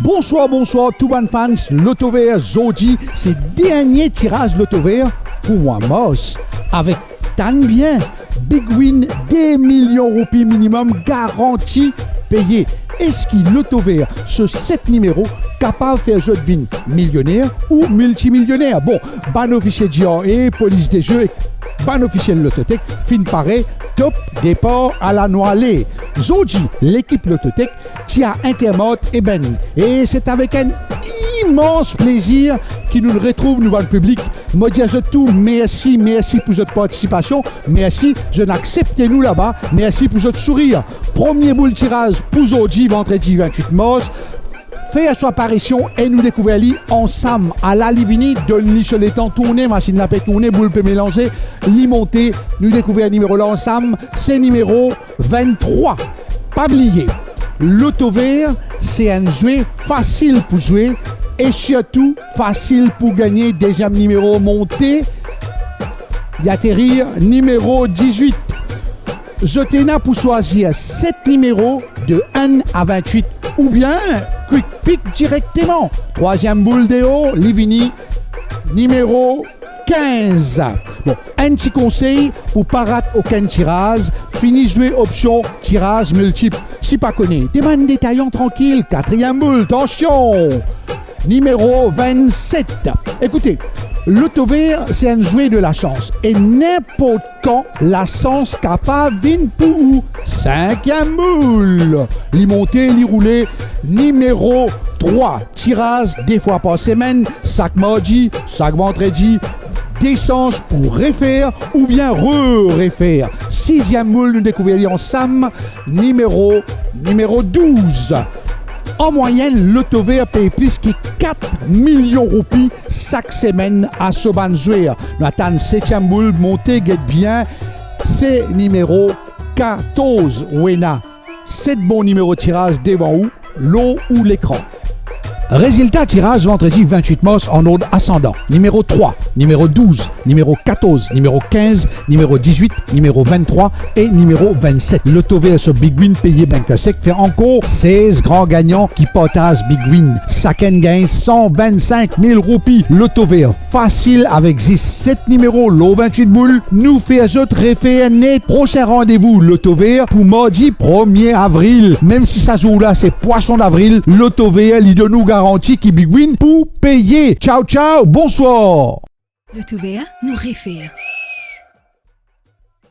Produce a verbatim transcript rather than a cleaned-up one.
Bonswar, bonswar tou bann fans Lotover. Zordi se dernie tiraz Lotover pou mwa mars. Avek, tann bien, Big Win, de milion roupi minimum garanti peye. Eski Lotover so set nimero kapav fer zot vinn milioner ou miltimilioner? Bon, bann ofisie G R A, polis de ze ek bann ofisiel Lottotech finn pare, top depar ala nou ale. Zordi, lekip Lottotech ti a Intermart Eben. E se avek enn imans plezir ki nou retrouv nou bann piblik. Mo dir zot tou mersi, mersi pou zot partisipasion, mersi zot aksepte nou laba, mersi pou zot sourir. Premie boul tiraz pou zordi, vandredi vintwit mars, fer so aparision e nou dekouver li ansam. Ala li vini, donn li so letan tourne, masinn la pe tourne, boul pe melanze, li monte, nou dekouver nimero la ansam, se nimero venntrwa. Pa bliye, Lotover se enn zwe fasil pou zwe e sirtou fasil pou gagne. Deziem nimero monte, li aterir, nimero dizwit. Zot ena pou swazir set nimero de enn a vintwit oubien Quick Pick direkteman. Trwaziem boul deor, li vini, nimero kinz. Bon, enn ti konsey pou pa rat okenn tiraz, fini zwe opsion tiraz miltip. Si pa kone, demann detayan trankil. Katriem boul, tansion! Nimero vennset. Ekoute, Lotover se enn zwe de lasans e ninport kan lasans kapav vinn pou ou. Sinkiem boul. Li monte, li roule, nimero trwa. Tiraz de fwa par semenn, sak mardi, sak vandredi, de sans pou refer oubien re-refer. Siziem boul, nou dekouver li ansam, nimero, nimero douz. An mwayenn, Lotover pey plis ki kat milion roupi sak semenn a so bann zwer. Nou atann setiem boul monte, get bien, se nimero katorz. Ou ena set bon nimero tiraz devan ou, lor ou lekran. Rezilta tiraz vandredi vintwit mars an ord asandan: nimero trwa, nimero douz, nimero katorz, nimero kinz, nimero dizwit, nimero venntrwa e nimero vennset. Lotover so Big Win peye bank sek, fer ankor sez gran gagnan ki partaz Big Win. Sakenn gagn san vennsink mil roupi. Lotover fasil, avek zis set nimero lor vintwit boul, nou fer zot refer net. Prosin randevou Lotover pou mardi premie avril. Mem si sa zour la se pwason davril, Lotover li donn ou garanti ki Big Win pou peye. Tchao, tchao, bonswar. Lotover, nou refer.